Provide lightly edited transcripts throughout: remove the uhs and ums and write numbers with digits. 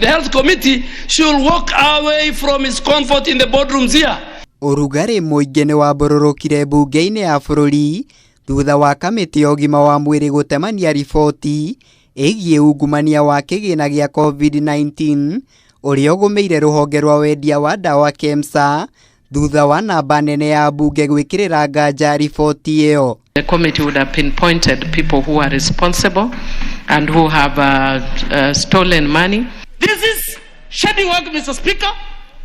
The health committee should walk away from his comfort in the boardrooms here. Ũrugarĩ mũingĩ nĩ wambũrũrũkire mbunge-inĩ ya bũrũri thutha wa kamĩtĩ ya ũgima wa mwĩrĩ gũtemania riboti ĩgiĩ ungumania wa kĩgĩna gĩa COVID-19 ũrĩa ũgũmĩire rũhonge rwa wendia wa ndawa KEMSA thutha wa namba nene ya mbunge gwĩkĩrĩra nganja riboti ĩyo. The committee would have pinpointed people who are responsible and who have stolen money. This is shady work, Mr. Speaker.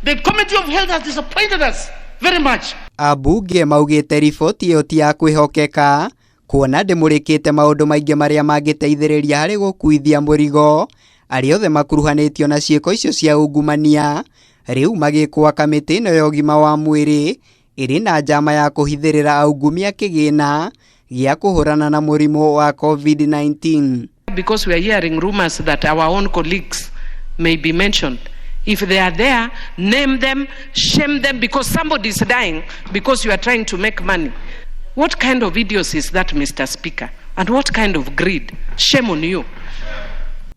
The Committee of Health has disappointed us very much. Ambunge maugĩte riboti ĩyo ti ya kwĩhokeka kuona ndĩmũrĩkĩte maũndũ maingĩ marĩa mangĩteithĩrĩria harĩ gũkuithia mũrigo arĩa othe makuruhanĩtio na ciĩko icio cia ungumania. Rĩu magĩkũa kamĩtĩ ĩno ya ũgima wa mwĩrĩ ĩrĩ na njama ya kũhithĩrĩra aungumia kĩgĩna gĩa kũhũrana na mũrimũ wa COVID-19. Because we are hearing rumors that our own colleagues may be mentioned. If they are there, name them, shame them, because somebody is dying because you are trying to make money. What kind of idiocy is that, Mr. Speaker? And what kind of greed? Shame on you.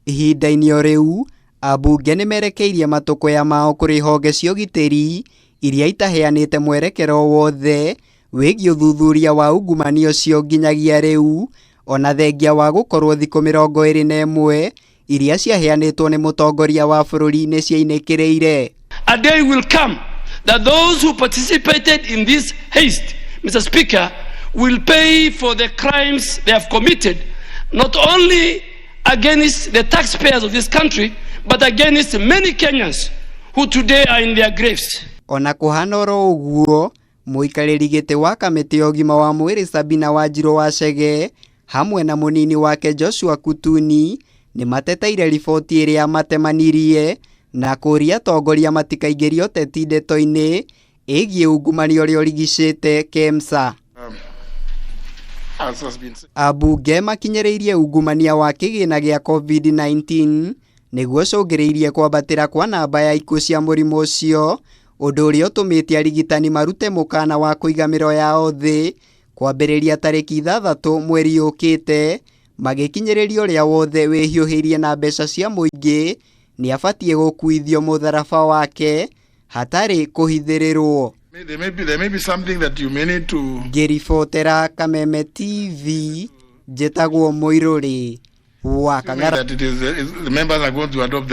Ihinda-inĩ o rĩu, ambunge nĩ merekeirie matũkũya mao kũrĩ honge cia ũgitĩri iria itaheanĩte mwerekero wothe wĩgiĩ ũthuthuria wa ungumania ũcio nginyagia rĩu, ona thengia wa gũkorwo thikũ 21 iria ciaheanĩtwo nĩ mũtongoria wa bũrũri nĩ ciainĩkĩrĩire. A day will come that those who participated in this heist, Mr. Speaker, will pay for the crimes they have committed, not only against the taxpayers of this country, but against many Kenyans who today are in their graves. Ona kũhana oro ũguo, mũikarĩri gĩtĩ wa kamĩtĩ ya ũgima wa mwĩrĩ Sabina Wanjirũ wa Chege hamwe na mũnini wake Joshua Kutuni nĩ mateteire riboti ĩrĩa matemanirie na kũria atongoria matikaingĩrie ũteti ndeto-inĩ ĩgiĩ ungumania ũrĩa ũrigicĩte KEMSA. As has been said. Ambunge makinyĩrĩirie ungumania wa kĩgĩna gĩa COVID-19 nĩguo ũcũngĩrĩirie kwambatĩra kwa namba ya ikuũ cia mũrimũ ũcio, ũndũ ũrĩa ũtũmĩte arigitani marute mũkana wa kũiga mĩro yao thĩ kwambĩrĩria tarĩki 6 mweri ũkĩte, magĩkinyĩrĩria ũrĩa wothe wĩhiũhĩirie na mbeca cia mũingĩ nĩ abatiĩ gũkuithio mũtharaba wake hatarĩ kũhithĩrĩrwo. There may be something that you may need to Ngĩribotera Kameme TV, njĩtagwo Mũirũrĩ wa Kang'ara. That it is, the members are going to adopt the